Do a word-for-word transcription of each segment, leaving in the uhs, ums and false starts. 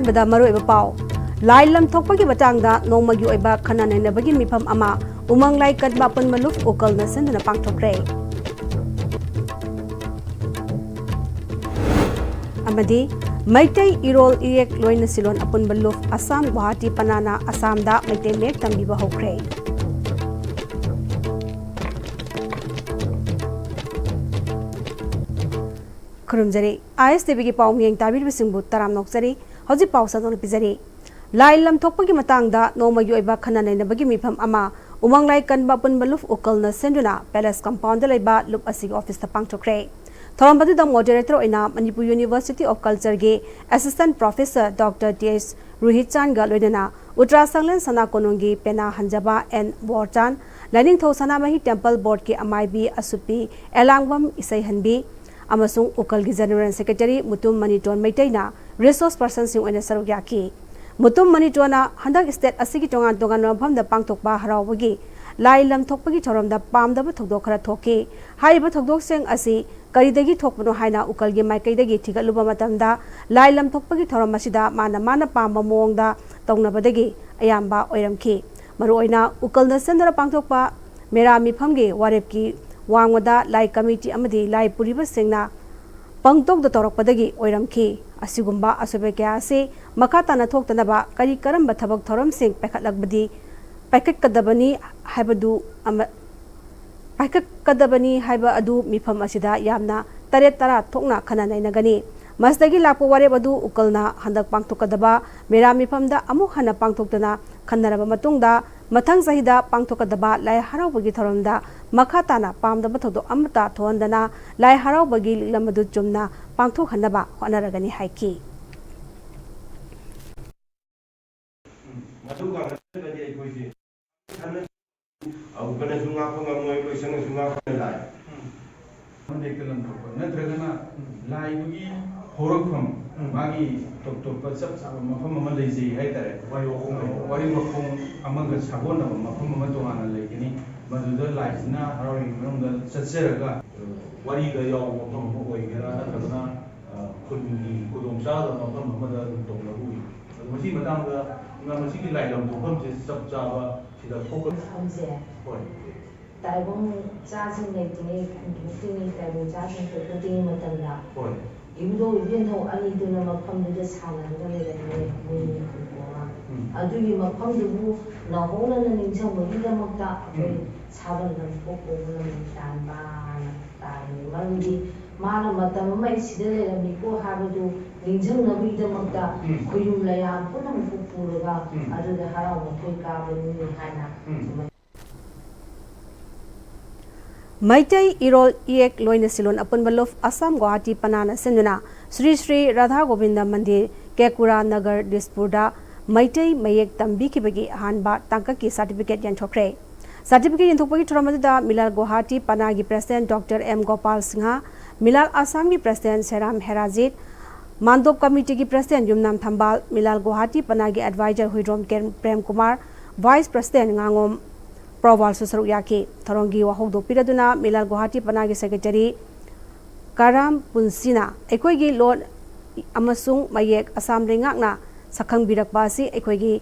ꯕꯗ ꯃꯔꯨꯑꯣꯏꯕ ꯄꯥꯎ꯫ ꯂꯥꯏ ꯂꯝꯊꯣꯛꯄꯒꯤ ꯃꯇꯥꯡꯗ ꯅꯣꯡꯃꯒꯤ ꯑꯣꯏꯕ ꯈꯟꯅ ꯅꯩꯅꯕꯒꯤ ꯃꯤꯐꯝ ꯑꯃ ꯎꯃꯪ ꯂꯥꯏ ꯀꯟꯕ ꯑꯄꯨꯟꯕ ꯂꯨꯞ ꯎꯀꯜꯅ ꯁꯤꯟꯗꯨꯅ ꯄꯥꯡꯊꯣꯛꯈ꯭ꯔꯦ꯫ ꯑꯃꯗꯤ ꯃꯩꯇꯩ ꯏꯔꯣꯜ ꯏꯌꯦꯛ ꯂꯣꯏꯅ ꯁꯤꯂꯣꯟ ꯑꯄꯨꯟꯕ ꯂꯨꯞ ꯑꯁꯥꯝ ꯒꯨꯋꯥꯍꯥꯇꯤ ꯄꯅꯥꯅ ꯑꯁꯥꯝꯗ ꯃꯩꯇꯩ ꯃꯌꯦꯛ ꯇꯝꯕꯤꯕ ꯍꯧꯈ꯭ꯔꯦ꯫ ꯈꯨꯔꯨꯝꯖꯔꯤ꯫ ꯑꯥꯏ ꯑꯦꯁ ꯇꯤ ꯚꯤꯒꯤ ꯄꯥꯎ ꯃꯤꯌꯦꯡ ꯇꯥꯕꯤꯔꯤꯕꯁꯤꯡꯕꯨ ꯇꯔꯥꯝꯅ ꯑꯣꯛꯆꯔꯤ꯫ ꯍꯧꯖꯤꯛ ꯄꯥꯎ ꯁꯟꯗꯣꯛꯅ ꯄꯤꯖꯔꯤ꯫ ꯂꯥꯏ ꯂꯝꯊꯣꯛꯄꯒꯤ ꯃꯇꯥꯡꯗ ꯅꯣꯡꯃꯒꯤ ꯑꯣꯏꯕ ꯈꯟꯅ ꯅꯩꯅꯕꯒꯤ ꯃꯤꯐꯝ ꯑꯃ ꯎꯃꯪ ꯂꯥꯏ ꯀꯟꯕ ꯑꯄꯨꯟꯕ ꯂꯨꯞ ꯎꯀꯜꯅ ꯁꯤꯟꯗꯨꯅ ꯄꯦꯂꯦꯁ ꯀꯝꯄꯥꯎꯟꯗ ꯂꯩꯕ ꯂꯨꯞ ꯑꯁꯤꯒꯤ ꯑꯣꯐꯤꯁꯇ ꯄꯥꯡꯊꯣꯛꯈ꯭ꯔꯦ꯫ ꯊꯧꯔꯝ ꯑꯗꯨꯗ ꯃꯣꯗꯦꯔꯦꯇꯔ ꯑꯣꯏꯅ ꯃꯅꯤꯄꯨꯔ ꯌꯨꯅꯤꯚꯔꯁꯤꯇꯤ ꯑꯣꯐ ꯀꯜꯆꯔꯒꯤ assistant professor doctor T H ꯔꯨꯍꯤꯠꯆꯥꯟꯒ ꯂꯣꯏꯅꯅ ꯎꯇ꯭ꯔꯥ ꯁꯪꯂꯦꯟ ꯁꯅꯥ ꯀꯣꯅꯨꯡꯒꯤ ꯄꯦꯅꯥ ꯍꯟꯖꯕ ꯑꯦꯟ ꯕꯣꯔꯆꯥꯟ, ꯂꯥꯏꯅꯤꯡꯊꯧ ꯁꯅꯥꯃꯍꯤ ꯇꯦꯝꯄꯜ ꯕꯣꯔꯗꯀꯤ ꯑꯃꯥꯏꯕꯤ ꯑꯁꯨꯄꯤ ꯑꯦꯂꯥꯡꯕꯝ ꯏꯁꯩꯍꯟꯕꯤ ꯑꯃꯁꯨꯡ ꯎꯀꯜꯒꯤ ꯖꯦꯅꯔꯦꯜ ꯁꯦꯀ꯭ꯔꯦꯇꯔꯤ ꯃꯨꯇꯨꯝ ꯃꯅꯤꯇꯣꯟ ꯃꯩꯇꯩꯅ ꯔꯤꯁꯣꯔꯁ ꯄꯔꯁꯟꯁꯤꯡ ꯑꯣꯏꯅ ꯁꯔꯨꯛ ꯌꯥꯈꯤ꯫ ꯃꯨꯇꯨꯝ ꯃꯅꯤꯇꯣꯟꯅ ꯍꯟꯗꯛ ꯁ꯭ꯇꯦꯠ ꯑꯁꯤꯒꯤ ꯇꯣꯉꯥꯟ ꯇꯣꯉꯥꯟꯕ ꯃꯐꯝꯗ ꯄꯥꯡꯊꯣꯛꯄ ꯍꯔꯥꯎꯕꯒꯤ ꯂꯥꯏ ꯂꯝꯊꯣꯛꯄꯒꯤ ꯊꯧꯔꯝꯗ ꯄꯥꯝꯗꯕ ꯊꯧꯗꯣꯛ ꯈꯔ ꯊꯣꯛꯈꯤ꯫ ꯍꯥꯏꯔꯤꯕ ꯊꯧꯗꯣꯛꯁꯤꯡ ꯑꯁꯤ ꯀꯔꯤꯗꯒꯤ ꯊꯣꯛꯄꯅꯣ ꯍꯥꯏꯅ ꯎꯀꯜꯒꯤ ꯃꯥꯏꯀꯩꯗꯒꯤ ꯊꯤꯒꯠꯂꯨꯕ ꯃꯇꯝꯗ, ꯂꯥꯏ ꯂꯝꯊꯣꯛꯄꯒꯤ ꯊꯧꯔꯝ ꯑꯁꯤꯗ ꯃꯥꯅ ꯃꯥꯅ ꯄꯥꯝꯕ ꯃꯑꯣꯡꯗ ꯇꯧꯅꯕꯗꯒꯤ ꯑꯌꯥꯝꯕ ꯑꯣꯏꯔꯝꯈꯤ꯫ ꯃꯔꯨꯑꯣꯏꯅ ꯎꯀꯜꯅ ꯁꯤꯟꯗꯨꯅ ꯄꯥꯡꯊꯣꯛꯄ ꯃꯦꯔꯥ ꯃꯤꯐꯝꯒꯤ ꯋꯥꯔꯦꯞꯀꯤ ꯋꯥꯡꯃꯗ ꯂꯥꯏ ꯀꯃꯤꯇꯤ ꯑꯃꯗꯤ ꯂꯥꯏ ꯄꯨꯔꯤꯕꯁꯤꯡꯅ ꯄꯪꯇꯧꯗ ꯇꯧꯔꯛꯄꯗꯒꯤ ꯑꯣꯏꯔꯝꯈꯤ꯫ ꯑꯁꯤꯒꯨꯝꯕ ꯑꯁꯣꯏꯕ ꯀꯌꯥ ꯑꯁꯤ ꯃꯈꯥ ꯇꯥꯅ ꯊꯣꯛꯇꯅꯕ ꯀꯔꯤ ꯀꯔꯝꯕ ꯊꯕꯛ ꯊꯧꯔꯝꯁꯤꯡ ꯄꯥꯏꯈꯠꯂꯛꯄꯗꯤ, ꯄꯥꯏꯈꯠꯀꯗꯕꯅꯤ ꯍꯥꯏꯕꯗꯨ ꯑꯃ, ꯄꯥꯏꯈꯠꯀꯗꯕꯅꯤ ꯍꯥꯏꯕ ꯑꯗꯨ ꯃꯤꯐꯝ ꯑꯁꯤꯗ ꯌꯥꯝꯅ ꯇꯔꯦꯠ ꯇꯔꯥ ꯊꯣꯛꯅ ꯈꯟꯅ ꯅꯩꯅꯒꯅꯤ꯫ ꯃꯁꯤꯗꯒꯤ ꯂꯥꯛꯄ ꯋꯥꯔꯦꯞ ꯑꯗꯨ ꯎꯀꯜꯅ ꯍꯟꯗꯛ ꯄꯥꯡꯊꯣꯛꯀꯗꯕ ꯃꯦꯔꯥ ꯃꯤꯐꯝꯗ ꯑꯃꯨꯛ ꯍꯟꯅ ꯄꯥꯡꯊꯣꯛꯇꯨꯅ ꯈꯟꯅꯔꯕ ꯃꯇꯨꯡꯗ, ꯃꯊꯪ ꯆꯍꯤꯗ ꯄꯥꯡꯊꯣꯛꯀꯗꯕ ꯂꯥꯏ ꯍꯔꯥꯎꯕꯒꯤ ꯊꯧꯔꯝꯗ ꯃꯈꯥ ꯇꯥꯅ ꯄꯥꯝꯗꯕ ꯊꯧꯗꯣꯛ ꯑꯃꯠꯇ ꯊꯣꯛꯍꯟꯗꯅ ꯂꯥꯏ ꯍꯔꯥꯎꯕꯒꯤ ꯂꯤꯛꯂꯝ ꯑꯗꯨ ꯆꯨꯝꯅ ꯄꯥꯡꯊꯣꯛꯍꯟꯅꯕ ꯍꯣꯠꯅꯔꯒꯅꯤ ꯍꯥꯏꯈꯤ꯫ ꯃꯗꯨꯒ ꯍꯟꯗꯛꯇꯗꯤ ꯑꯩꯈꯣꯏꯁꯦ ꯎꯀꯜꯅꯁꯨ ꯉꯥꯛꯄ ꯉꯝꯃꯣꯏ, ꯂꯣꯏꯁꯪꯅꯁꯨ ꯉꯥꯛꯄ ꯂꯥꯏ꯫ ꯍꯦꯛꯇ ꯂꯪꯊꯣꯛꯄ ꯅꯠꯇ꯭ꯔꯒꯅ ꯂꯥꯏꯗꯨꯒꯤ ꯍꯧꯔꯛꯐꯝ, ꯃꯥꯒꯤ ꯇꯣꯞ ꯇꯣꯞꯄ ꯆꯞ ꯆꯥꯕ ꯃꯐꯝ ꯑꯃ ꯂꯩꯖꯩ ꯍꯥꯏꯇꯥꯔꯦ꯫ ꯋꯥꯔꯤ ꯋꯥꯈꯣꯡ ꯂꯩꯕ꯫ ꯋꯥꯔꯤ ꯋꯥꯈꯣꯡ ꯑꯃꯒ ꯁꯥꯒꯣꯟꯅꯕ ꯃꯐꯝ ꯑꯃ ꯇꯣꯉꯥꯟꯅ ꯂꯩꯒꯅꯤ꯫ ꯃꯗꯨꯗ ꯂꯥꯏꯁꯤꯅ ꯍꯔꯥꯎꯔꯤꯉꯩ ꯃꯅꯨꯡꯗ ꯆꯠꯆꯔꯒ, ꯋꯥꯔꯤꯗ ꯌꯥꯎꯕ ꯃꯐꯝ ꯑꯃ ꯑꯣꯏꯒꯦꯔꯥ ꯅꯠꯇ꯭ꯔꯒꯅ, ꯑ, ꯈꯨꯟꯒꯤ ꯈꯨꯗꯣꯡ ꯆꯥꯗꯕ ꯃꯐꯝ ꯑꯃꯗ ꯑꯗꯨꯝ ꯇꯧꯅꯕ ꯎꯏ꯫ ꯑꯗꯣ ꯃꯁꯤꯒꯤ ꯃꯇꯥꯡꯗ ꯃꯁꯤꯒꯤ ꯂꯥꯏꯂꯝ ꯊꯣꯛꯐꯝꯁꯦ ꯆꯞ ꯆꯥꯕ ꯁꯤꯗ ꯊꯣꯛꯀ- ꯃꯐꯝꯁꯦ ꯍꯣꯏ꯫ ꯇꯥꯏꯕꯪ ꯆꯥꯁꯤꯡ ꯂꯩꯇ꯭ꯔꯤꯉꯩ ꯈꯨꯟꯊꯣꯛꯇ꯭ꯔꯤꯉꯩ ꯇꯥꯏꯕꯪ ꯆꯥꯁꯤꯡ ꯊꯣꯛꯇ꯭ꯔꯤꯉꯩ ꯃꯇꯝꯗ ꯍꯣꯏ꯫ ꯏꯕꯨꯙꯧ ꯏꯕꯦꯟꯙꯧ ꯑꯅꯤꯗꯨꯅ ꯃꯐꯝꯗꯨꯗ ꯁꯥꯟꯅꯔꯒ ꯂꯩꯔꯝꯃꯦ ꯃꯣꯏ ꯃꯤ ꯀꯨꯟꯊ꯭ꯔꯥ꯫ ꯎꯝ꯫ ꯑꯗꯨꯒꯤ ꯃꯐꯝꯗꯨꯕꯨ ꯅꯧꯍꯧꯅꯅ ꯅꯤꯡꯁꯤꯡꯕꯒꯤꯗꯃꯛꯇ ꯑꯩꯈꯣꯏ ꯎꯝ꯫ ꯁꯥꯕꯜ ꯂꯝꯀꯣꯛ ꯀꯧꯕ ꯂꯝꯕꯤ ꯇꯥꯟꯕ ꯍꯥꯏꯅ ꯇꯥꯟꯕꯅꯤ꯫ ꯃꯔꯝꯗꯤ ꯃꯥꯅ ꯃꯇꯝ ꯑꯃ ꯑꯩ ꯁꯤꯗ ꯂꯩꯔꯝꯃꯤꯀꯣ ꯍꯥꯏꯕꯗꯨ ꯅꯤꯡꯁꯤꯡꯅꯕꯒꯤꯗꯃꯛꯇ ꯎꯝ꯫ ꯈꯣꯏꯌꯨꯝ ꯂꯩꯌꯥꯝ ꯄꯨꯝꯅꯃꯛꯄꯨ ꯄꯨꯔꯒ ꯎꯝ꯫ ꯑꯗꯨꯗ ꯍꯔꯥꯎ ꯃꯊꯣꯏ ꯀꯥꯕꯅꯤ ꯍꯥꯏꯅ ꯎꯝ꯫ ꯁꯨꯃꯥꯏꯅ ꯃꯩꯇꯩ ꯏꯔꯣꯜ ꯏꯌꯦꯛ ꯂꯣꯏꯅ ꯁꯤꯂꯣꯟ ꯑꯄꯨꯟꯕ ꯂꯨꯞ ꯑꯁꯥꯝ ꯒꯨꯋꯥꯍꯥꯇꯤ ꯄꯅꯥꯅ ꯁꯤꯟꯗꯨꯅ ꯁ꯭ꯔꯤ ꯁ꯭ꯔꯤ ꯔꯥꯙꯥ ꯒꯣꯕꯤꯟꯗ ꯃꯟꯗꯤꯔ, ꯀꯦꯀꯨꯔꯥ ꯅꯒꯔ, ꯗꯤꯁꯄꯨꯔꯗ ꯃꯩꯇꯩ ꯃꯌꯦꯛ ꯇꯝꯕꯤꯈꯤꯕꯒꯤ ꯑꯍꯥꯟꯕ ꯇꯥꯡꯀꯛꯀꯤ ꯁꯥꯔꯇꯤꯐꯤꯀꯦꯠ ꯌꯦꯟꯊꯣꯛꯈ꯭ꯔꯦ꯫ ꯁꯥꯔꯇꯤꯐꯤꯀꯦꯠ ꯌꯦꯟꯊꯣꯛꯄꯒꯤ ꯊꯧꯔꯝ ꯑꯗꯨꯗ ꯃꯤꯂꯥꯜ ꯒꯨꯋꯥꯍꯥꯇꯤ ꯄꯅꯥꯒꯤ president doctor M Gopal Singh, Milal ꯑꯁꯥꯝꯒꯤ ꯄ꯭ꯔꯁꯤꯗꯦꯟꯠ ꯁꯦꯔꯥꯝ ꯍꯦꯔꯥꯖꯤꯠ, ꯃꯥꯟꯗꯣꯞ ꯀꯃꯤꯇꯤꯒꯤ ꯄ꯭ꯔꯁꯤꯗꯦꯟꯠ ꯌꯨꯝꯅꯥꯝ ꯊꯝꯕꯥꯜ, ꯃꯤꯂꯥꯜ ꯒꯨꯋꯥꯍꯥꯇꯤ ꯄꯅꯥꯒꯤ adviser Huidrom Ken Prem Kumar, vice president ꯉꯥꯉꯣꯝ ꯄ꯭ꯔꯣꯕꯥꯜꯁꯨ ꯁꯔꯨꯛ ꯌꯥꯈꯤ꯫ ꯊꯧꯔꯝꯒꯤ ꯋꯥꯍꯧꯗꯣꯛ ꯄꯤꯔꯗꯨꯅ ꯃꯤꯂꯥꯜ ꯒꯨꯋꯥꯍꯥꯇꯤ ꯄꯅꯥꯒꯤ ꯁꯦꯀ꯭ꯔꯦꯇꯔꯤ ꯀꯥꯔꯥꯝ ꯄꯨꯟꯁꯤꯅ ꯑꯩꯈꯣꯏꯒꯤ ꯂꯣꯟ ꯑꯃꯁꯨꯡ ꯃꯌꯦꯛ ꯑꯁꯥꯝ ꯂꯩꯉꯥꯛꯅ ꯁꯛꯈꯪꯕꯤꯔꯛꯄ ꯑꯁꯤ ꯑꯩꯈꯣꯏꯒꯤ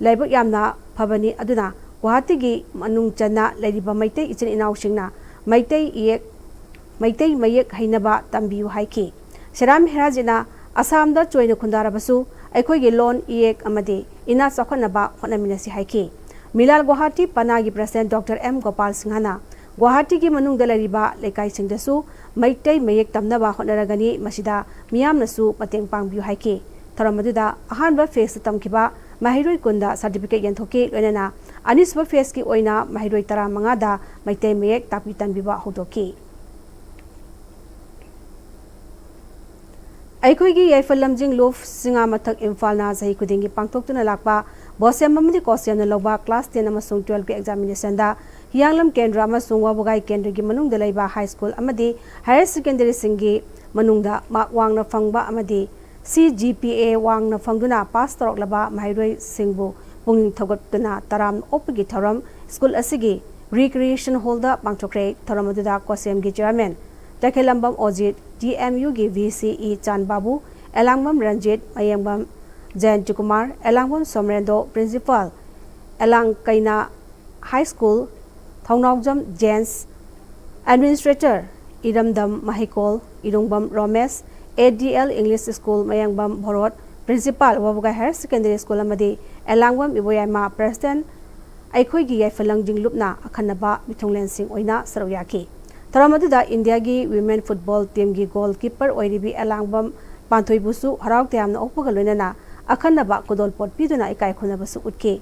ꯂꯥꯏꯕꯛ ꯌꯥꯝꯅ ꯐꯕꯅꯤ, ꯑꯗꯨꯅ ꯒꯨꯋꯥꯍꯥꯇꯤꯒꯤ ꯃꯅꯨꯡ ꯆꯟꯅ ꯂꯩꯔꯤꯕ ꯃꯩꯇꯩ ꯏꯆꯤꯟ ꯏꯅꯥꯎꯁꯤꯡꯅ ꯃꯩꯇꯩ ꯏꯌꯦꯛ, ꯃꯩꯇꯩ ꯃꯌꯦꯛ ꯍꯩꯅꯕ ꯇꯝꯕꯤꯌꯨ ꯍꯥꯏꯈꯤ꯫ ꯁꯦꯔꯥꯝ ꯍꯦꯔꯥꯖꯤꯠꯅ ꯑꯁꯥꯝꯗ ꯆꯣꯏꯅ ꯈꯨꯟꯗꯥꯔꯕꯁꯨ ꯑꯩꯈꯣꯏꯒꯤ ꯂꯣꯟ ꯏꯌꯦꯛ ꯑꯃꯗꯤ ꯏꯅꯥꯠ ꯆꯥꯎꯈꯠꯅꯕ ꯍꯣꯠꯅꯃꯤꯟꯅꯁꯤ ꯍꯥꯏꯈꯤ꯫ ꯃꯤꯂꯥꯜ ꯒꯨꯋꯥꯍꯥꯇꯤ ꯄꯅꯥꯒꯤ ꯄ꯭ꯔꯁꯤꯗꯦꯟꯠ ꯗꯣꯛꯇꯔ ꯑꯦꯝ ꯒꯣꯄꯥꯜ ꯁꯤꯡꯍꯅ ꯒꯨꯋꯥꯍꯥꯇꯤꯒꯤ ꯃꯅꯨꯡꯗ ꯂꯩꯔꯤꯕ ꯂꯩꯀꯥꯏꯁꯤꯡꯗꯁꯨ ꯃꯩꯇꯩ ꯃꯌꯦꯛ ꯇꯝꯅꯕ ꯍꯣꯠꯅꯔꯒꯅꯤ, ꯃꯁꯤꯗ ꯃꯤꯌꯥꯝꯅꯁꯨ ꯃꯇꯦꯡ ꯄꯥꯡꯕꯤꯌꯨ ꯍꯥꯏꯈꯤ꯫ ꯊꯧꯔꯝ ꯑꯗꯨꯗ ꯑꯍꯥꯟꯕ ꯐꯦꯖꯇ ꯇꯝꯈꯤꯕ ꯃꯍꯩꯔꯣꯏ ꯀꯨꯟꯗ ꯁꯥꯔꯇꯤꯐꯤꯀꯦꯠ ꯌꯦꯟꯊꯣꯛꯈꯤ, ꯂꯣꯏꯅꯅ ꯑꯅꯤꯁꯨꯕ ꯐꯦꯖꯀꯤ ꯑꯣꯏꯅ ꯃꯍꯩꯔꯣꯏ ꯇꯔꯥꯃꯉꯥꯗ ꯃꯩꯇꯩ ꯃꯌꯦꯛ ꯇꯥꯛꯄꯤ ꯇꯝꯕꯤꯕ ꯍꯧꯗꯣꯛꯈꯤ꯫ ꯑꯩꯈꯣꯏꯒꯤ ꯌꯥꯏꯐ ꯂꯝꯖꯤꯡ ꯂꯨꯞ ꯁꯤꯡꯉꯥ ꯃꯊꯛ ꯏꯝꯐꯥꯜꯅ ꯆꯍꯤ ꯈꯨꯗꯤꯡꯒꯤ ꯄꯥꯡꯊꯣꯛꯇꯨꯅ ꯂꯥꯛꯄ ꯕꯣꯁꯦꯝ ꯑꯃꯗꯤ ꯀꯣꯁꯦꯝꯅ ꯂꯧꯕ ꯀ꯭ꯂꯥꯁ ꯇꯦꯟ ꯑꯃꯁꯨꯡ ꯇꯨꯋꯦꯜꯐꯀꯤ ꯑꯦꯛꯖꯥꯃꯤꯅꯦꯁꯟꯗ ꯍꯤꯌꯥꯡꯂꯝ ꯀꯦꯟꯗ꯭ꯔ ꯑꯃꯁꯨꯡ ꯋꯥꯕꯒꯥꯏ ꯀꯦꯟꯗ꯭ꯔꯒꯤ ꯃꯅꯨꯡꯗ ꯂꯩꯕ ꯍꯥꯏ ꯁ꯭ꯀꯨꯜ ꯑꯃꯗꯤ ꯍꯥꯌꯔ ꯁꯦꯀꯦꯟꯗꯔꯤꯁꯤꯡꯒꯤ ꯃꯅꯨꯡꯗ ꯃꯥꯔꯛ ꯋꯥꯡꯅ ꯐꯪꯕ ꯑꯃꯗꯤ ꯁꯤ ꯖꯤ ꯄꯤ ꯑꯦ ꯋꯥꯡꯅ ꯐꯪꯗꯨꯅ ꯄꯥꯁ ꯇꯧꯔꯛꯂꯕ ꯃꯍꯩꯔꯣꯏꯁꯤꯡꯕꯨ ꯄꯨꯛꯅꯤꯡ ꯊꯧꯒꯠꯇꯨꯅ ꯇꯔꯥꯝꯅ ꯑꯣꯛꯄꯒꯤ ꯊꯧꯔꯝ ꯁ꯭ꯀꯨꯜ ꯑꯁꯤꯒꯤ ꯔꯤꯀ꯭ꯔꯤꯌꯦꯁꯟ ꯍꯣꯜꯗ ꯄꯥꯡꯊꯣꯛꯈ꯭ꯔꯦ꯫ ꯊꯧꯔꯝ ꯑꯗꯨꯗ ꯀꯣꯁꯦꯝꯒꯤ chairman Takhellambam Ojit, T M ꯌꯨꯒꯤ V C E Chanbabu, Elangbam Ranjit, Mayengbam Jayantakumar, Elangbam Somorendro, principal, ꯑꯦꯂꯥꯡꯀꯩꯅ high school, Thounaojam Jens, administrator, Iramdam Maheikol, Irungbam Romesh, A D L English school, Mayengbam Bhorot, principal, Wabagai higher secondary school ꯑꯃꯗꯤ ꯑꯦꯂꯥꯡꯕꯝ ꯏꯕꯣꯌꯥꯏꯃ, ꯄ꯭ꯔꯦꯁꯤꯗꯦꯟꯠ, ꯑꯩꯈꯣꯏꯒꯤ ꯌꯥꯏꯐ ꯂꯪꯖꯤꯡ ꯂꯨꯞꯅ ꯑꯈꯟꯅꯕ ꯃꯤꯊꯨꯡꯂꯦꯟꯁꯤꯡ ꯑꯣꯏꯅ ꯁꯔꯨꯛ ꯌꯥꯈꯤ꯫ ꯊꯧꯔꯝ ꯑꯗꯨꯗ ꯏꯟꯗꯤꯌꯥꯒꯤ ꯋꯤꯃꯦꯟ ꯐꯨꯠꯕꯣꯜ ꯇꯤꯝꯒꯤ ꯒꯣꯜ ꯀꯤꯄꯔ ꯑꯣꯏꯔꯤꯕꯤ ꯑꯦꯂꯥꯡꯕꯝ ꯄꯥꯟꯊꯣꯏꯕꯨꯁꯨ ꯍꯔꯥꯎ ꯇꯌꯥꯝꯅ ꯑꯣꯛꯄꯒ ꯂꯣꯏꯅꯅ ꯑꯈꯟꯅꯕ ꯈꯨꯗꯣꯜꯄꯣꯠ ꯄꯤꯗꯨꯅ ꯏꯀꯥꯏ ꯈꯨꯝꯅꯕꯁꯨ ꯎꯠꯈꯤ꯫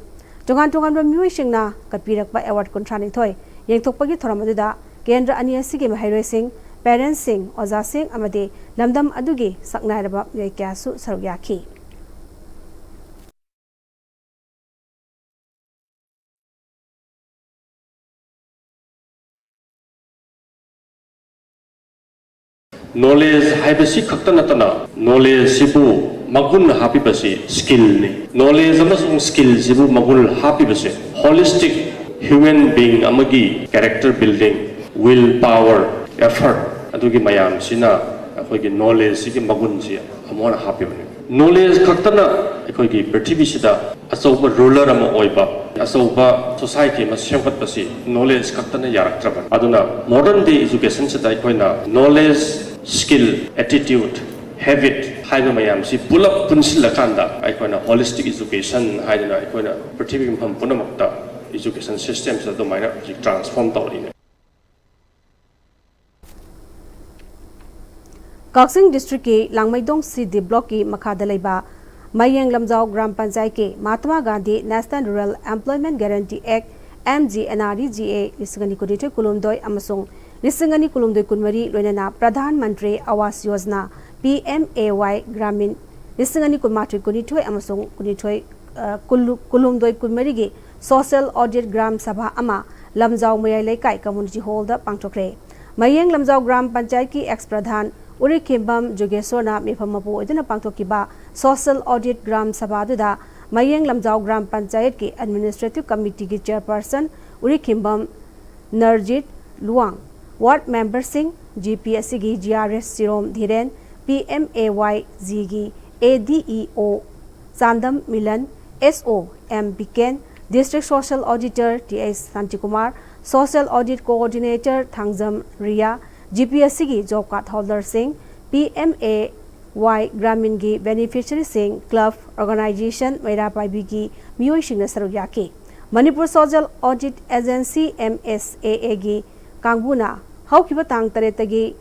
ꯇꯣꯉꯥꯟ ꯇꯣꯉꯥꯟꯕ ꯃꯤꯑꯣꯏꯁꯤꯡꯅ ꯀꯠꯄꯤꯔꯛꯄ ꯑꯦꯋꯥꯔꯗ ꯀꯨꯟꯊ꯭ꯔꯥ ꯅꯤꯊꯣꯏ ꯌꯦꯟꯊꯣꯛꯄꯒꯤ ꯊꯧꯔꯝ ꯑꯗꯨꯗ ꯀꯦꯟꯗ꯭ꯔ ꯑꯅꯤ ꯑꯁꯤꯒꯤ ꯃꯍꯩꯔꯣꯏꯁꯤꯡ, ꯄꯦꯔꯦꯟꯠꯁꯤꯡ, ꯑꯣꯖꯥꯁꯤꯡ ꯑꯃꯗꯤ ꯂꯝꯗꯝ ꯑꯗꯨꯒꯤ ꯁꯛꯅꯥꯏꯔꯕ ꯃꯤꯑꯣꯏ ꯀꯌꯥꯁꯨ ꯁꯔꯨꯛ ꯌꯥꯈꯤ꯫ ꯅꯣꯂꯦꯖ ꯍꯥꯏꯕꯁꯤ ꯈꯛꯇ ꯅꯠꯇꯅ, ꯅꯣꯂꯦꯖꯁꯤꯕꯨ ꯃꯒꯨꯟ ꯍꯥꯞꯄꯤꯕꯁꯤ ꯁ꯭ꯀꯤꯜꯅꯤ꯫ ꯅꯣꯂꯦꯖ ꯑꯃꯁꯨꯡ ꯁ꯭ꯀꯤꯜꯁꯤꯕꯨ ꯃꯒꯨꯟ ꯍꯥꯞꯄꯤꯕꯁꯦ ꯍꯣꯂꯤꯁꯇꯤꯛ ꯍ꯭ꯌꯨꯃꯦꯟ ꯕꯤꯡ ꯑꯃꯒꯤ character building, will power, effort, ꯑꯗꯨꯒꯤ ꯃꯌꯥꯝꯁꯤꯅ ꯑꯩꯈꯣꯏꯒꯤ ꯅꯣꯂꯦꯖꯁꯤꯒꯤ ꯃꯒꯨꯟꯁꯤ ꯑꯃꯨꯛ ꯍꯟꯅ ꯍꯥꯞꯄꯤꯕꯅꯤ꯫ ꯅꯣꯂꯦꯖ ꯈꯛꯇꯅ ꯑꯩꯈꯣꯏꯒꯤ ꯄ꯭ꯔꯤꯊꯤꯕꯤꯁꯤꯗ ꯑꯆꯧꯕ ꯔꯨꯂꯔ ꯑꯃ ꯑꯣꯏꯕ, ꯑꯆꯧꯕ ꯁꯣꯁꯥꯏꯇꯤ ꯑꯃ ꯁꯦꯝꯒꯠꯄꯁꯤ ꯅꯣꯂꯦꯖ ꯈꯛꯇꯅ ꯌꯥꯔꯛꯇ꯭ꯔꯕꯅꯤ꯫ ꯑꯗꯨꯅ ꯃꯣꯗꯔꯟ ꯗꯦ ꯏꯖꯨꯀꯦꯁꯟꯁꯤꯗ ꯑꯩꯈꯣꯏꯅ ꯅꯣꯂꯦꯖ, ꯁ꯭ꯀꯤꯜ, ꯑꯦꯇꯤꯇ꯭ꯌꯨꯠ, ꯍꯦꯕꯤꯠ ꯍꯥꯏꯕ ꯃꯌꯥꯝꯁꯤ ꯄꯨꯂꯞ ꯄꯨꯟꯁꯤꯜꯂꯀꯥꯟꯗ ꯑꯩꯈꯣꯏꯅ ꯍꯣꯂꯤꯁꯇꯤꯛ ꯏꯖꯨꯀꯦꯁꯟ ꯍꯥꯏꯗꯅ ꯑꯩꯈꯣꯏꯅ ꯄ꯭ꯔꯤꯊꯤꯕꯤꯒꯤ ꯃꯐꯝ ꯄꯨꯝꯅꯃꯛꯇ ꯏꯖꯨꯀꯦꯁꯟ ꯁꯤꯁꯇꯦꯝꯁꯤꯗ ꯑꯗꯨꯃꯥꯏꯅ ꯍꯧꯖꯤꯛ ꯇ꯭ꯔꯥꯟꯁꯐꯣꯔꯝ ꯇꯧꯔꯤꯅꯦ꯫ ꯀꯛꯆꯤꯡ ꯗꯤꯁꯇ꯭ꯔꯤꯛꯀꯤ ꯂꯥꯡꯃꯩꯗꯣꯡ ꯁꯤ ꯗꯤ ꯕ꯭ꯂꯣꯛꯀꯤ ꯃꯈꯥꯗ ꯂꯩꯕ ꯃꯌꯦꯡ ꯂꯝꯖꯥꯎ ꯒ꯭ꯔꯥꯝ ꯄꯟꯆꯥꯌꯠꯀꯤ Mahatma Gandhi national rural employment guarantee act, M G N R D G A, ꯂꯤꯁꯤꯡ ꯑꯅꯤ ꯀꯨꯟꯅꯤꯊꯣꯏ ꯀꯨꯟꯍꯨꯝꯗꯣꯏ ꯑꯃꯁꯨꯡ ꯂꯤꯁꯤꯡ ꯑꯅꯤ ꯀꯨꯟꯍꯨꯝꯗꯣꯏ ꯀꯨꯟꯃꯔꯤ, ꯂꯣꯏꯅꯅ ꯄ꯭ꯔꯙꯥꯟ ꯃꯟꯇ꯭ꯔꯤ ꯑꯋꯥꯁ ꯌꯣꯖꯅꯥ, ꯄꯤ ꯑꯦꯝ ꯑꯦ ꯋꯥꯏ ꯒ꯭ꯔꯥꯃꯤꯟ, ꯂꯤꯁꯤꯡ ꯑꯅꯤ ꯀꯨꯟꯃꯥꯊꯣꯏ ꯀꯨꯟꯅꯤꯊꯣꯏ ꯑꯃꯁꯨꯡ ꯀꯨꯟꯅꯤꯊꯣꯏ, ꯑ, ꯀꯨꯟꯍꯨꯝꯗꯣꯏ ꯀꯨꯟꯃꯔꯤꯒꯤ ꯁꯣꯁꯤꯌꯦꯜ ꯑꯣꯗꯤꯠ ꯒ꯭ꯔꯥꯝ ꯁꯚꯥ ꯑꯃ ꯂꯝꯖꯥꯎ ꯃꯌꯥꯏ ꯂꯩꯀꯥꯏ ꯀꯝꯃ꯭ꯌꯨꯅꯤꯇꯤ ꯍꯣꯜꯗ ꯄꯥꯡꯊꯣꯛꯈ꯭ꯔꯦ꯫ ꯃꯌꯦꯡ ꯂꯝꯖꯥꯎ ꯒ꯭ꯔꯥꯝ ꯄꯟꯆꯥꯌꯠꯀꯤ ꯑꯦꯛꯁ ꯄ꯭ꯔꯙꯥꯟ ꯎꯔꯤꯈꯦꯝꯕꯝ ꯖꯨꯒꯦꯁꯣꯔꯅ ꯃꯤꯐꯝ ꯃꯄꯨ ꯑꯣꯏꯗꯨꯅ ꯄꯥꯡꯊꯣꯛꯈꯤꯕ ꯁꯣꯁꯤꯌꯦꯜ ꯑꯣꯗꯤꯠ ꯒ꯭ꯔꯥꯝ ꯁꯚꯥ ꯑꯗꯨꯗ ꯃꯌꯦꯡ ꯂꯝꯖꯥꯎ ꯒ꯭ꯔꯥꯝ ꯄꯟꯆꯥꯌꯠꯀꯤ ꯑꯦꯗꯃꯤꯅꯤꯁꯇ꯭ꯔꯦꯇꯤꯚ ꯀꯃꯤꯇꯤꯒꯤ ꯆꯦꯌꯔꯄꯔꯁꯟ ꯎꯔꯤꯈꯦꯝꯕꯝ ꯅꯔꯖꯤꯠ ꯂꯨꯋꯥꯡ, ꯋꯥꯔꯗ ꯃꯦꯝꯕꯔꯁꯤꯡ, ꯖꯤ ꯄꯤ ꯑꯁꯤꯒꯤ G R S Sirom Dhiren, P M A Y ꯖꯤꯒꯤ A D E O Chandam Milan, S O M Biken, District Social Auditor T H Shantikumar, Social Audit Coordinator Thangjam Riya, G P ꯑꯁꯤꯒꯤ job card ꯍꯣꯜꯗꯔꯁꯤꯡ, P M A Y ꯒ꯭ꯔꯥꯃꯤꯟꯒꯤ ꯕꯦꯅꯤꯐꯤꯁꯔꯤꯁꯤꯡ, club, organisation, ꯃꯩꯔꯥ ꯄꯥꯏꯕꯤꯒꯤ ꯃꯤꯑꯣꯏꯁꯤꯡꯅ ꯁꯔꯨꯛ ꯌꯥꯈꯤ꯫ Manipur social audit agency, M ꯑꯦꯁ ꯑꯦ ꯑꯦꯒꯤ ꯀꯥꯡꯕꯨꯅ ꯍꯧꯈꯤꯕ ꯇꯥꯡ ꯇꯔꯦꯠꯇꯒꯤ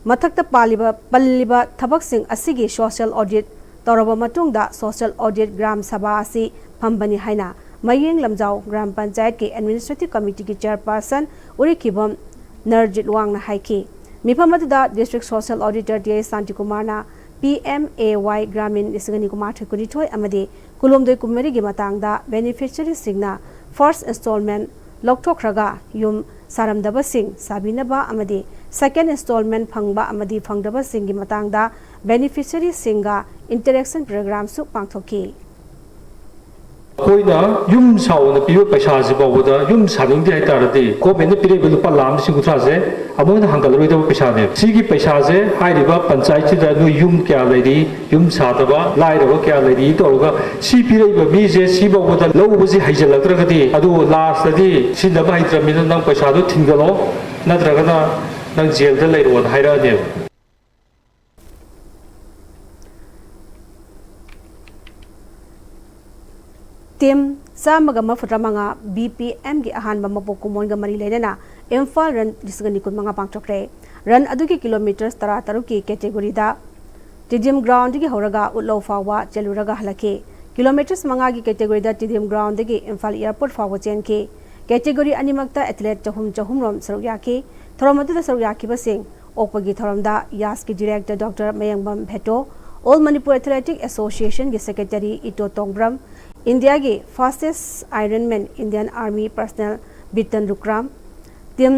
ꯃꯊꯛꯇ ꯄꯥꯜꯂꯤꯕ, ꯄꯜꯂꯤꯕ ꯊꯕꯛꯁꯤꯡ ꯑꯁꯤꯒꯤ ꯁꯣꯁꯤꯌꯦꯜ ꯑꯣꯗꯤꯠ ꯇꯧꯔꯕ ꯃꯇꯨꯡꯗ, ꯁꯣꯁꯤꯌꯦꯜ ꯑꯣꯗꯤꯠ ꯒ꯭ꯔꯥꯝ ꯁꯚꯥ ꯑꯁꯤ ꯐꯝꯕꯅꯤ ꯍꯥꯏꯅ ꯃꯌꯦꯡ ꯂꯝꯖꯥꯎ ꯒ꯭ꯔꯥꯝ ꯄꯟꯆꯥꯌꯠꯀꯤ ꯑꯦꯗꯃꯤꯅꯤꯁꯇ꯭ꯔꯦꯇꯤꯚ ꯀꯃꯤꯇꯤꯒꯤ ꯆꯦꯌꯔꯄꯥꯔꯁꯟ ꯎꯔꯤꯈꯤꯕꯝ ꯅꯔꯖꯤꯠꯋꯥꯡꯅ ꯍꯥꯏꯈꯤ꯫ ꯃꯤꯐꯝ ꯑꯗꯨꯗ district social auditor T H ꯁꯥꯟꯇꯤꯀꯨꯃꯥꯔꯅ P M A Y Gramin ꯂꯤꯁꯤꯡ ꯑꯅꯤ ꯀꯨꯟꯃꯥꯊꯣꯏ ꯀꯨꯟꯅꯤꯊꯣꯏ ꯑꯃꯗꯤ ꯀꯨꯟꯍꯨꯝꯗꯣꯏ ꯀꯨꯟꯃꯔꯤꯒꯤ ꯃꯇꯥꯡꯗ ꯕꯦꯅꯤꯐꯤꯁꯔꯤꯁꯤꯡꯅ ꯐꯥꯔꯁ ꯏꯟꯁꯇꯣꯜꯃꯦꯟ ꯂꯧꯊꯣꯛꯈ꯭ꯔꯒ ꯌꯨꯝ ꯁꯥꯔꯝꯗꯕꯁꯤꯡ ꯁꯥꯕꯤꯅꯕ ꯑꯃꯗꯤ ꯁꯦꯀꯦꯟ ꯏꯟꯁꯇꯣꯜꯃꯦꯟ ꯐꯪꯕ ꯑꯃꯗꯤ ꯐꯪꯗꯕꯁꯤꯡꯒꯤ ꯃꯇꯥꯡꯗ ꯕꯦꯅꯤꯐꯤꯁꯔꯤꯁꯤꯡꯒ ꯏꯟꯇꯔꯦꯛꯁꯟ ꯄ꯭ꯔꯣꯒ꯭ꯔꯥꯝꯁꯨ ꯄꯥꯡꯊꯣꯛꯈꯤ꯫ ꯑꯩꯈꯣꯏꯅ ꯌꯨꯝ ꯁꯥꯎꯅ ꯄꯤꯕ ꯄꯩꯁꯥꯁꯤ ꯐꯥꯎꯕꯗ ꯌꯨꯝ ꯁꯥꯅꯤꯡꯗꯦ ꯍꯥꯏꯇꯥꯔꯗꯤ ꯒꯣꯔꯃꯦꯟꯅ ꯄꯤꯔꯛꯏꯕ ꯂꯨꯄꯥ ꯂꯥꯈ ꯑꯃ ꯂꯤꯁꯤꯡ ꯀꯨꯟꯊ꯭ꯔꯥꯁꯦ ꯑꯃꯨꯛ ꯍꯟꯅ ꯍꯟꯒꯠꯂꯔꯣꯏꯗꯕ ꯄꯩꯁꯥꯅꯦꯕ꯫ ꯁꯤꯒꯤ ꯄꯩꯁꯥꯁꯦ ꯍꯥꯏꯔꯤꯕ ꯄꯟꯆꯥꯌꯠꯁꯤꯗ ꯅꯣꯏ ꯌꯨꯝ ꯀꯌꯥ ꯂꯩꯔꯤ, ꯌꯨꯝ ꯁꯥꯗꯕ, ꯂꯥꯏꯔꯕ ꯀꯌꯥ ꯂꯩꯔꯤ ꯇꯧꯔꯒ ꯁꯤ ꯄꯤꯔꯛꯏꯕ ꯃꯤꯁꯦ ꯁꯤ ꯐꯥꯎꯕꯗ ꯂꯧꯕꯁꯤ ꯍꯩꯖꯤꯜꯂꯛꯇ꯭ꯔꯒꯗꯤ ꯑꯗꯨ ꯂꯥꯁꯇꯗꯤ ꯁꯤꯖꯤꯟꯅꯕ ꯍꯩꯇ꯭ꯔꯕꯅꯤꯅ ꯅꯪ ꯄꯩꯁꯥꯗꯣ ꯊꯤꯟꯒꯠꯂꯣ ꯅꯠꯇ꯭ꯔꯒꯅ ꯅꯪ ꯖꯦꯜꯗ ꯂꯩꯔꯣꯅ ꯍꯥꯏꯔꯛꯑꯅꯦꯕ꯫ ꯇꯤꯝ ꯆꯥꯝꯃꯒ ꯃꯔꯤꯐꯨꯇꯔꯥꯃꯉꯥ ꯕꯤ ꯄꯤ ꯑꯦꯝꯒꯤ ꯑꯍꯥꯟꯕ ꯃꯄꯣꯛ ꯀꯨꯝꯑꯣꯟꯒ ꯃꯔꯤ ꯂꯩꯅꯅ ꯏꯝꯐꯥꯜ ꯔꯟ ꯂꯤꯁꯤꯡ ꯑꯅꯤ ꯀꯨꯟꯃꯉꯥ ꯄꯥꯡꯊꯣꯛꯈ꯭ꯔꯦ꯫ ꯔꯟ ꯑꯗꯨꯒꯤ ꯀꯤꯂꯣꯃꯤꯇꯔ ꯇꯔꯥꯇꯔꯨꯛꯀꯤ ꯀꯦꯇꯦꯒꯣꯔꯤꯗ ꯇꯤꯗꯤꯝ ꯒ꯭ꯔꯥꯎꯟꯗꯒꯤ ꯍꯧꯔꯒ ꯎꯠꯂꯧ ꯐꯥꯎꯕ ꯆꯦꯜꯂꯨꯔꯒ ꯍꯜꯂꯛꯈꯤ꯫ ꯀꯤꯂꯣꯃꯤꯇꯔꯁ ꯃꯉꯥꯒꯤ ꯀꯦꯇꯦꯒꯣꯔꯤꯗ ꯇꯤꯗꯤꯝ ꯒ꯭ꯔꯥꯎꯟꯗꯒꯤ ꯏꯝꯐꯥꯜ ꯑꯦꯌꯔꯄꯣꯔꯠ ꯐꯥꯎꯕ ꯆꯦꯟꯈꯤ꯫ ꯀꯦꯇꯦꯒꯣꯔꯤ ꯑꯅꯤꯃꯛꯇ ꯑꯦꯊꯂꯦꯠ ꯆꯍꯨꯝ ꯆꯍꯨꯝꯔꯣꯝ ꯁꯔꯨꯛ ꯌꯥꯈꯤ꯫ ꯊꯧꯔꯝ ꯑꯗꯨꯗ ꯁꯔꯨꯛ ꯌꯥꯈꯤꯕꯁꯤꯡ ꯑꯣꯛꯄꯒꯤ ꯊꯧꯔꯝꯗ ꯌꯥꯁꯀꯤ director doctor Mayengbam Veto, all Manipur athletic ꯑꯦꯁꯣꯁꯤꯌꯦꯁꯟꯒꯤ ꯁꯦꯀ꯭ꯔꯦꯇꯔꯤ ꯏꯇꯣ ꯇꯣꯡꯕ꯭ꯔꯝ, ꯏꯟꯗꯤꯌꯥꯒꯤ fastest ironman Indian army personnel Biton Lukram, team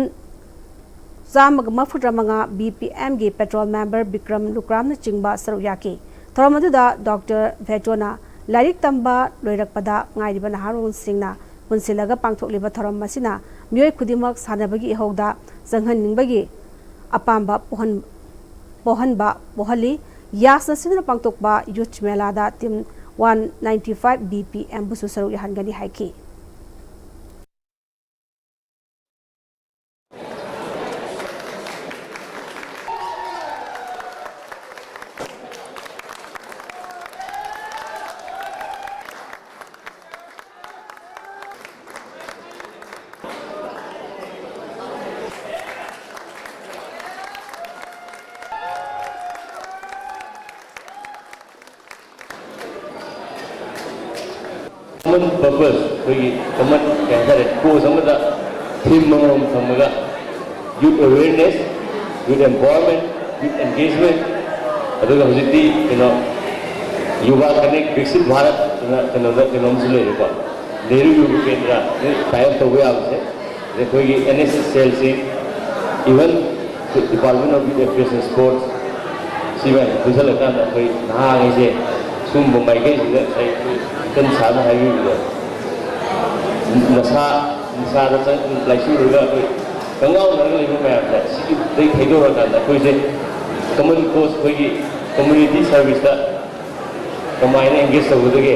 ꯆꯥꯝꯃꯒ ꯃꯔꯤꯐꯨꯇꯔꯥꯃꯉꯥ ꯕꯤ ꯄꯤ ꯑꯦꯝꯒꯤ ꯄꯦꯇ꯭ꯔꯣꯜ ꯃꯦꯝꯕꯔ ꯕꯤꯀ꯭ꯔꯝ ꯂꯨꯀ꯭ꯔꯥꯝꯅꯆꯤꯡꯕ ꯁꯔꯨꯛ ꯌꯥꯈꯤ꯫ ꯊꯧꯔꯝ ꯑꯗꯨꯗ ꯗꯣꯛꯇꯔ ꯚꯦꯇꯣꯅ ꯂꯥꯏꯔꯤꯛ ꯇꯝꯕ ꯂꯣꯏꯔꯛꯄꯗ ꯉꯥꯏꯔꯤꯕ ꯅꯍꯥꯔꯣꯜꯁꯤꯡꯅ ꯄꯨꯟꯁꯤꯜꯂꯒ ꯄꯥꯡꯊꯣꯛꯂꯤꯕ ꯊꯧꯔꯝ ꯑꯁꯤꯅ ꯃꯤꯑꯣꯏ ꯈꯨꯗꯤꯡꯃꯛ ꯁꯥꯟꯅꯕꯒꯤ ꯏꯍꯧꯗ ꯆꯪꯍꯟꯅꯤꯡꯕꯒꯤ ꯑꯄꯥꯝꯕ ꯄꯣꯛꯍꯟ-, ꯄꯣꯛꯍꯟꯕ ꯄꯣꯛꯍꯜꯂꯤ꯫ ꯌꯥꯁꯅ ꯁꯤꯟꯗꯨꯅ ꯄꯥꯡꯊꯣꯛꯄ ꯌꯨꯊ ꯃꯦꯂꯥꯗ team one ninety five B P ꯑꯦꯝꯕꯨꯁꯨ ꯁꯔꯨꯛ ꯌꯥꯍꯟꯒꯅꯤ ꯍꯥꯏꯈꯤ꯫ Common purpose, ꯑꯩꯈꯣꯏꯒꯤ common ꯀꯩ ꯍꯥꯏꯇꯥꯔꯦ, cause ꯑꯃꯗ theme ꯑꯃꯃꯝ ꯊꯝꯃꯒ youth awareness, youth empowerment, youth engagement, ꯑꯗꯨꯒ ꯍꯧꯖꯤꯛꯇꯤ ꯀꯩꯅꯣ Yuva Connect Viksit Bharat ꯑꯅ ꯀꯩꯅꯣꯗ ꯀꯩꯅꯣꯝꯁꯨ ꯂꯩꯔꯦꯀꯣ, ꯅꯦꯍꯔꯨ ꯌꯨꯕ ꯀꯦꯟꯗ꯭ꯔ tie up ꯇꯧꯕ ꯌꯥꯕꯁꯦ꯫ ꯑꯗꯩ ꯑꯩꯈꯣꯏꯒꯤ N S S cellꯁꯤꯡ, even Department of Youth Affairs and Sports, ꯁꯤ ꯃꯌꯥꯝꯁꯦ ꯄꯨꯟꯁꯤꯜꯂꯀꯥꯟꯗ ꯑꯩꯈꯣꯏ ꯅꯍꯥꯉꯩꯁꯦ ꯁꯨꯝꯕ ꯃꯥꯏꯀꯩꯁꯤꯗ ꯉꯁꯥꯏ ꯑꯩꯈꯣꯏ ꯏꯆꯟ ꯁꯥꯔꯅ ꯍꯥꯏꯕꯤꯕꯗꯣ, ꯅꯁꯥ ꯅꯤꯁꯥꯗ ꯆꯪ-, ꯂꯥꯏꯆꯨꯔꯒ ꯑꯩꯈꯣꯏ ꯀꯪꯉꯥꯎꯅꯔꯒ ꯂꯩꯕ ꯃꯌꯥꯝꯁꯦ ꯁꯤꯗꯩ ꯊꯩꯗꯣꯔꯀꯥꯟꯗ ꯑꯩꯈꯣꯏꯁꯦ common cause, ꯑꯩꯈꯣꯏꯒꯤ community serviceꯇ ꯀꯃꯥꯏꯅ engage ꯇꯧꯒꯗꯒꯦ,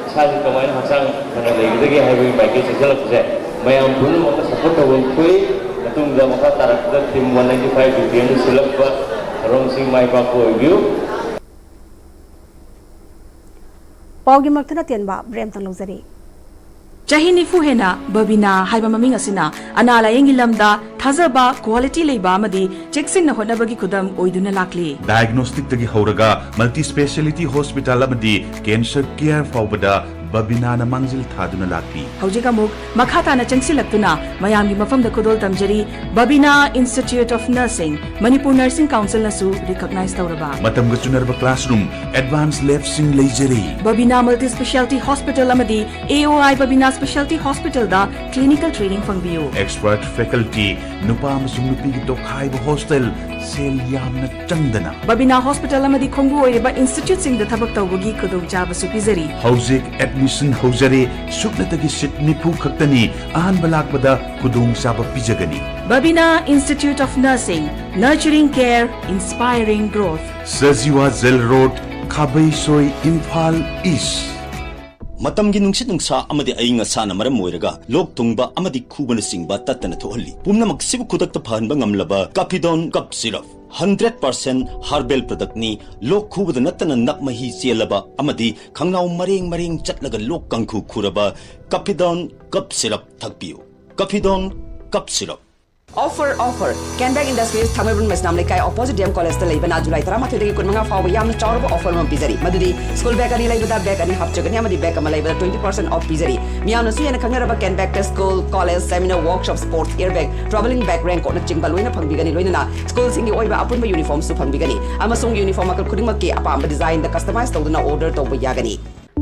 ꯏꯁꯥꯁꯤ ꯀꯃꯥꯏꯅ ꯍꯛꯆꯥꯡ ꯐꯅ ꯂꯩꯒꯗꯒꯦ ꯍꯥꯏꯕꯒꯤ ꯃꯥꯏꯀꯩ ꯆꯪꯁꯤꯜꯂꯛꯄꯁꯦ ꯃꯌꯥꯝ ꯄꯨꯝꯅꯃꯛꯅ support ꯇꯧꯐꯝ ꯊꯣꯛꯏ꯫ ꯃꯇꯨꯡꯗ ꯃꯈꯥ ꯇꯥꯔꯛꯄꯗ team one ninety five B P M ꯅ ꯁꯤꯜꯂꯛꯄ ꯊꯧꯔꯝꯁꯤꯡ ꯃꯥꯏ ꯄꯥꯛꯄ ꯑꯣꯏꯕꯤꯌꯨ꯫ ꯄꯥꯎꯒꯤ ꯃꯔꯛꯇꯅ ꯇꯦꯟꯕ break ꯑꯃꯇꯪ ꯂꯧꯖꯔꯤ꯫ ꯆꯍꯤ ꯅꯤꯐꯨ ꯍꯦꯟꯅ ꯕꯕꯤꯅꯥ ꯍꯥꯏꯕ ꯃꯃꯤꯡ ꯑꯁꯤꯅ ꯑꯅꯥ ꯂꯥꯌꯦꯡꯒꯤ ꯂꯝꯗ ꯊꯥꯖꯕ, quality ꯂꯩꯕ ꯑꯃꯗꯤ ꯆꯦꯛꯁꯤꯟꯅ ꯍꯣꯠꯅꯕꯒꯤ ꯈꯨꯗꯝ ꯑꯣꯏꯗꯨꯅ ꯂꯥꯛꯂꯤ꯫ Diagnosticꯇꯒꯤ ꯍꯧꯔꯒ multi speciality hospital ꯑꯃꯗꯤ cancer care ꯐꯥꯎꯕꯗ ꯕꯕꯤꯅꯥꯅ ꯃꯥꯡꯖꯤꯜ ꯊꯥꯗꯨꯅ ꯂꯥꯛꯂꯤ꯫ ꯍꯧꯖꯤꯛ ꯑꯃꯨꯛ ꯃꯈꯥ ꯇꯥꯅ ꯆꯪꯁꯤꯜꯂꯛꯇꯨꯅ ꯃꯌꯥꯝꯒꯤ ꯃꯐꯝꯗ ꯈꯨꯗꯣꯜ ꯇꯝꯖꯔꯤ ꯕꯕꯤꯅꯥ Institute of Nursing, Manipur Nursing Councilꯅꯁꯨ recognize ꯇꯧꯔꯕ꯫ ꯃꯇꯝꯒ ꯆꯨꯅꯔꯕ classroom, advanced labꯁꯤꯡ ꯂꯩꯖꯔꯤ꯫ ꯕꯕꯤꯅꯥ Multi Speciality Hospital ꯑꯃꯗꯤ A O I Babina Speciality Hospitalꯗ clinical training ꯐꯪꯕꯤꯌꯨ꯫ Expert faculty, ꯅꯨꯄꯥ ꯑꯃꯁꯨꯡ ꯅꯨꯄꯤꯒꯤ ꯇꯣꯈꯥꯏꯕ hostel, ꯁꯦꯜ ꯌꯥꯝꯅ ꯆꯪꯗꯅ꯫ ꯕꯕꯤꯅꯥ Hospital ꯑꯃꯗꯤ ꯈꯣꯡꯕꯨ ꯑꯣꯏꯔꯤꯕ instituteꯁꯤꯡꯗ ꯊꯕꯛ ꯇꯧꯕꯒꯤ ꯈꯨꯗꯣꯡꯆꯥꯕꯁꯨ ꯄꯤꯖꯔꯤ꯫ ꯍꯧꯖꯤꯛ admission ꯑꯦꯗꯃꯤꯁꯟ ꯍꯧꯖꯔꯦ꯫ ꯁꯨꯞꯅꯇꯒꯤ ꯁꯤꯠ ꯅꯤꯐꯨ ꯈꯛꯇꯅꯤ꯫ ꯑꯍꯥꯟꯕ ꯂꯥꯛꯄꯗ ꯈꯨꯗꯣꯡꯆꯥꯕ ꯄꯤꯖꯒꯅꯤ꯫ Babina Institute of Nursing, nurturing care, inspiring growth. Sajiwa jail road, Khabeisoi, Imphal east. ꯃꯇꯝꯒꯤ ꯅꯨꯡꯁꯤꯠ ꯅꯨꯡꯁꯥ ꯑꯃꯗꯤ ꯑꯏꯪ ꯑꯁꯥꯅ ꯃꯔꯝ ꯑꯣꯏꯔꯒ ꯂꯣꯛ ꯊꯨꯡꯕ ꯑꯃꯗꯤ ꯈꯨꯕꯅꯆꯤꯡꯕ ꯇꯠꯇꯅ ꯊꯣꯛꯍꯜꯂꯤ꯫ ꯄꯨꯝꯅꯃꯛꯁꯤꯕꯨ ꯈꯨꯗꯛꯇ ꯐꯍꯟꯕ ꯉꯝꯂꯕ Kafidon cough syrup. Hundred percent herbal ꯄ꯭ꯔꯗꯛꯅꯤ꯫ ꯂꯣꯛ ꯈꯨꯕꯗ ꯅꯠꯇꯅ ꯅꯞ ꯃꯍꯤ ꯆꯦꯜꯂꯕ ꯑꯃꯗꯤ ꯈꯪꯅꯥꯎ ꯃꯔꯦꯡ ꯃꯔꯦꯡ ꯆꯠꯂꯒ ꯂꯣꯛ ꯀꯥꯡꯈꯨ ꯈꯨꯔꯕ ꯀꯥꯐꯤꯗꯣꯟ ꯀꯞ ꯁꯤꯔꯞ ꯊꯛꯄꯤꯌꯨ꯫ Kafidon cough syrup. Offer, offer! Canback Industries, Thangmeiband Meisnam Leikai opposite D M College ꯇ ꯂꯩꯕꯅ July ꯇꯔꯥꯃꯥꯊꯣꯏꯗꯒꯤ ꯀꯨꯟꯃꯉꯥ ꯐꯥꯎꯕ ꯌꯥꯝꯅ ꯆꯥꯎꯔꯕ offer ꯑꯃ ꯄꯤꯖꯔꯤ꯫ ꯃꯗꯨꯗꯤ school bag ꯑꯅꯤ ꯂꯩꯕꯗ bag ꯑꯅꯤ ꯍꯥꯞꯆꯒꯅꯤ ꯑꯃꯗꯤ bag ꯑꯃ ꯂꯩꯕꯗ twenty percent off ꯄꯤꯖꯔꯤ꯫ ꯃꯤꯌꯥꯝꯅꯁꯨ ꯍꯦꯟꯅ ꯈꯪꯅꯔꯕ Canback ꯇ school, college, seminar, workshop, sports, air bag, travelling bag, raincoat ꯅꯆꯤꯡꯕ ꯂꯣꯏꯅ ꯐꯪꯕꯤꯒꯅꯤ꯫ ꯂꯣꯏꯅꯅ school ꯁꯤꯡꯒꯤ ꯑꯣꯏꯕ ꯑꯄꯨꯟꯕ uniform ꯁꯨ ꯐꯪꯕꯤꯒꯅꯤ꯫ ꯑꯃꯁꯨꯡ uniform ꯃꯈꯜ ꯈꯨꯗꯤꯡꯃꯛꯀꯤ ꯑꯄꯥꯝꯕ design ꯗ customize ꯇꯧꯗꯨꯅ order ꯇꯧꯕ ꯌꯥꯒꯅꯤ꯫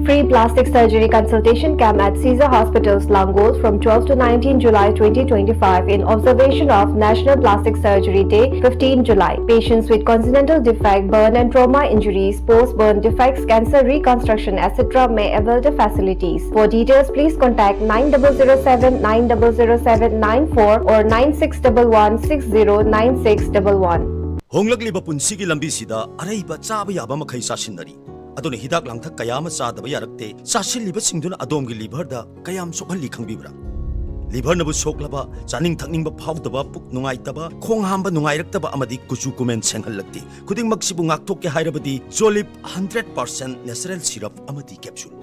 Free plastic surgery consultation camp at Caesar Hospitals, Langol from twelve to nineteen July twenty twenty-five in observation of National Plastic Surgery Day, fifteen July. Patients with congenital defect, burn and trauma injuries, post-burn defects, cancer reconstruction, et cetera may avail the facilities. For details, please contact nine double zero seven nine double zero seven nine four or nine six double one six zero nine six double one. ꯍꯣꯡꯂꯛꯂꯤꯕ ꯄꯨꯟꯁꯤꯒꯤ ꯂꯝꯕꯤꯁꯤꯗ ꯑꯔꯩꯕ ꯆꯥꯕ ꯌꯥꯕ ꯃꯈꯩ ꯆꯥꯁꯤꯟꯅꯔꯤ꯫ ꯑꯗꯨꯅ ꯍꯤꯗꯥꯛ ꯂꯥꯡꯊꯛ ꯀꯌꯥ ꯑꯃ ꯆꯥꯗꯕ ꯌꯥꯔꯛꯇꯦ꯫ ꯆꯥꯁꯤꯜꯂꯤꯕꯁꯤꯡꯗꯨꯅ ꯑꯗꯣꯝꯒꯤ liver ꯗ ꯀꯌꯥꯝ ꯁꯣꯛꯍꯜꯂꯤ ꯈꯪꯕꯤꯕ꯭ꯔꯥ? Liver ꯅꯕꯨ ꯁꯣꯛꯂꯕ, ꯆꯥꯅꯤꯡ ꯊꯛꯅꯤꯡꯕ ꯐꯥꯎꯗꯕ, ꯄꯨꯛ ꯅꯨꯡꯉꯥꯏꯇꯕ, ꯈꯣꯡ ꯍꯥꯝꯕ ꯅꯨꯡꯉꯥꯏꯔꯛꯇꯕ ꯑꯃꯗꯤ ꯀꯨꯆꯨ ꯀꯨꯃꯦꯟ ꯁꯦꯡꯍꯜꯂꯛꯇꯦ꯫ ꯈꯨꯗꯤꯡꯃꯛꯁꯤꯕꯨ ꯉꯥꯛꯊꯣꯛꯀꯦ ꯍꯥꯏꯔꯕꯗꯤ Jolib hundred percent natural syrup ꯑꯃꯗꯤ capsule꯫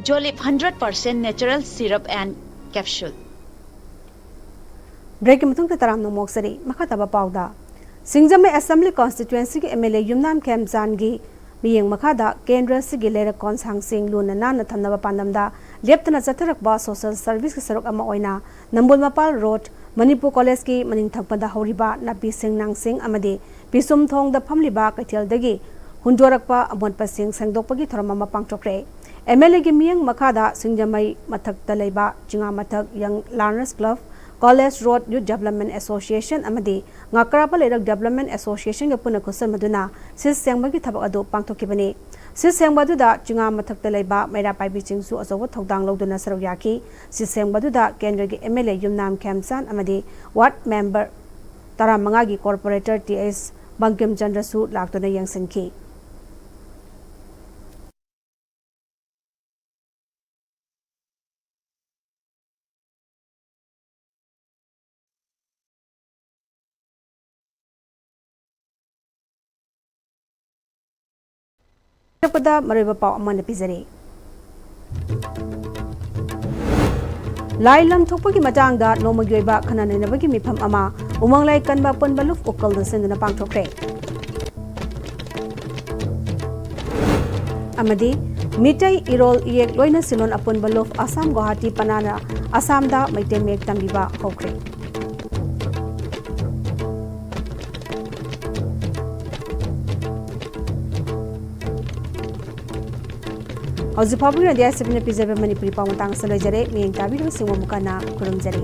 Jolib hundred percent natural syrup and capsule. Break ꯀꯤ ꯃꯇꯨꯡꯗ ꯇꯔꯥꯝꯅ ꯑꯣꯛꯆꯔꯤ꯫ ꯃꯈꯥ ꯇꯥꯕ ꯄꯥꯎꯗ, ꯁꯤꯡꯖꯃꯩ Assembly Constituency ꯒꯤ M L A ꯌꯨꯝꯅꯥꯝ ꯈꯦꯝꯆꯥꯟꯒꯤ ꯃꯤꯠꯌꯦꯡ ꯃꯈꯥꯗ ꯀꯦꯟꯗ꯭ꯔ ꯑꯁꯤꯒꯤ ꯂꯩꯔꯛ ꯀꯣꯟꯁꯥꯡꯁꯤꯡ ꯂꯨꯅ ꯅꯥꯟꯅ ꯊꯝꯅꯕ ꯄꯥꯟꯗꯝꯗ ꯂꯦꯞꯇꯅ ꯆꯠꯊꯔꯛꯄ social service ꯀꯤ ꯁꯔꯨꯛ ꯑꯃ ꯑꯣꯏꯅ ꯅꯝꯕꯣꯜ ꯃꯄꯥꯜ road, ꯃꯅꯤꯄꯨꯔ College ꯀꯤ ꯃꯅꯤꯡ ꯊꯪꯕꯗ ꯍꯧꯔꯤꯕ ꯅꯥꯄꯤ ꯁꯤꯡꯅꯥꯡꯁꯤꯡ ꯑꯃꯗꯤ ꯄꯤꯁꯨꯝ ꯊꯣꯡꯗ ꯐꯝꯂꯤꯕ ꯀꯩꯊꯦꯜꯗꯒꯤ ꯍꯨꯟꯗꯣꯔꯛꯄ ꯑꯃꯣꯠꯄꯁꯤꯡ ꯁꯦꯡꯗꯣꯛꯄꯒꯤ ꯊꯧꯔꯝ ꯑꯃ ꯄꯥꯡꯊꯣꯛꯈ꯭ꯔꯦ꯫ M L A ꯒꯤ ꯃꯤꯠꯌꯦꯡ ꯃꯈꯥꯗ ꯁꯤꯡꯖꯃꯩ ꯃꯊꯛꯇ ꯂꯩꯕ ꯆꯤꯉꯥ ꯃꯊꯛ Young Learners Club, College Road Youth Development Association ꯑꯃꯗꯤ ꯉꯥꯀ꯭ꯔꯥꯕ ꯂꯩꯔꯛ Development Association ꯒ ꯄꯨꯟꯅ ꯈꯨꯠꯁꯝꯅꯗꯨꯅ ꯁꯤꯠ ꯁꯦꯡꯕꯒꯤ ꯊꯕꯛ ꯑꯗꯨ ꯄꯥꯡꯊꯣꯛꯈꯤꯕꯅꯤ꯫ ꯁꯤꯠ ꯁꯦꯡꯕ ꯑꯗꯨꯗ ꯆꯤꯉꯥ ꯃꯊꯛꯇ ꯂꯩꯕ ꯃꯩꯔꯥ ꯄꯥꯏꯕꯤꯁꯤꯡꯁꯨ ꯑꯆꯧꯕ ꯊꯧꯗꯥꯡ ꯂꯧꯗꯨꯅ ꯁꯔꯨꯛ ꯌꯥꯈꯤ꯫ ꯁꯤꯠ ꯁꯦꯡꯕ ꯑꯗꯨꯗ ꯀꯦꯟꯗ꯭ꯔꯒꯤ ꯑꯦꯝ ꯑꯦꯜ ꯑꯦ ꯌꯨꯝꯅꯥꯝ ꯈꯦꯝꯆꯥꯟ ꯑꯃꯗꯤ ꯋꯥꯔꯗ ꯃꯦꯝꯕꯔ ꯇꯔꯥꯃꯉꯥꯒꯤ ꯀꯣꯔꯄꯣꯔꯦꯇꯔ ꯇꯤ ꯑꯦꯁ ꯕꯪꯀꯤꯝ ꯆꯟꯗ꯭ꯔꯁꯨ ꯂꯥꯛꯇꯨꯅ ꯌꯦꯡꯁꯤꯟꯈꯤ꯫ ꯂꯣꯏꯔꯛꯄꯗ ꯃꯔꯨꯑꯣꯏꯕ ꯄꯥꯎ ꯑꯃꯅ ꯄꯤꯖꯔꯤ꯫ ꯂꯥꯏ ꯂꯝ ꯊꯣꯛꯄꯒꯤ ꯃꯇꯥꯡꯗ ꯅꯣꯡꯃꯒꯤ ꯑꯣꯏꯕ ꯈꯟꯅ ꯅꯩꯅꯕꯒꯤ ꯃꯤꯐꯝ ꯑꯃ ꯎꯃꯪ ꯂꯥꯏ ꯀꯟꯕ ꯑꯄꯨꯟꯕ ꯂꯨꯞ ꯎꯀꯜꯗ ꯁꯤꯟꯗꯨꯅ ꯄꯥꯡꯊꯣꯛꯈ꯭ꯔꯦ꯫ ꯑꯃꯗꯤ ꯃꯤꯇꯩ ꯏꯔꯣꯜ ꯏꯌꯦꯛ ꯂꯣꯏꯅ ꯁꯤꯂꯣꯟ ꯑꯄꯨꯟꯕ ꯂꯨꯞ ꯑꯁꯥꯝ ꯒꯨꯋꯥꯍꯥꯇꯤ ꯄꯅꯥꯅ ꯑꯁꯥꯝꯗ ꯃꯩꯇꯩ ꯃꯌꯦꯛ ꯇꯝꯕꯤꯕ ꯍꯧꯈ꯭ꯔꯦ꯫ ꯍꯧꯖꯤꯛ ꯐꯥꯎꯕꯒꯤ ꯑꯣꯏꯅꯗꯤ ꯑꯥꯏ ꯑꯦꯁ ꯑꯦꯐ ꯅ ꯄꯤꯖꯕ ꯃꯅꯤꯄꯨꯔꯤ ꯄꯥꯎ ꯃꯇꯥꯡ ꯑꯁꯤꯗ ꯂꯣꯏꯖꯔꯦ꯫ ꯃꯤꯠꯌꯦꯡ ꯇꯥꯕꯤꯔꯤꯕꯁꯤꯡꯕꯨ ꯑꯃꯨꯛ ꯍꯟꯅ ꯈꯨꯔꯨꯝꯖꯔꯤ꯫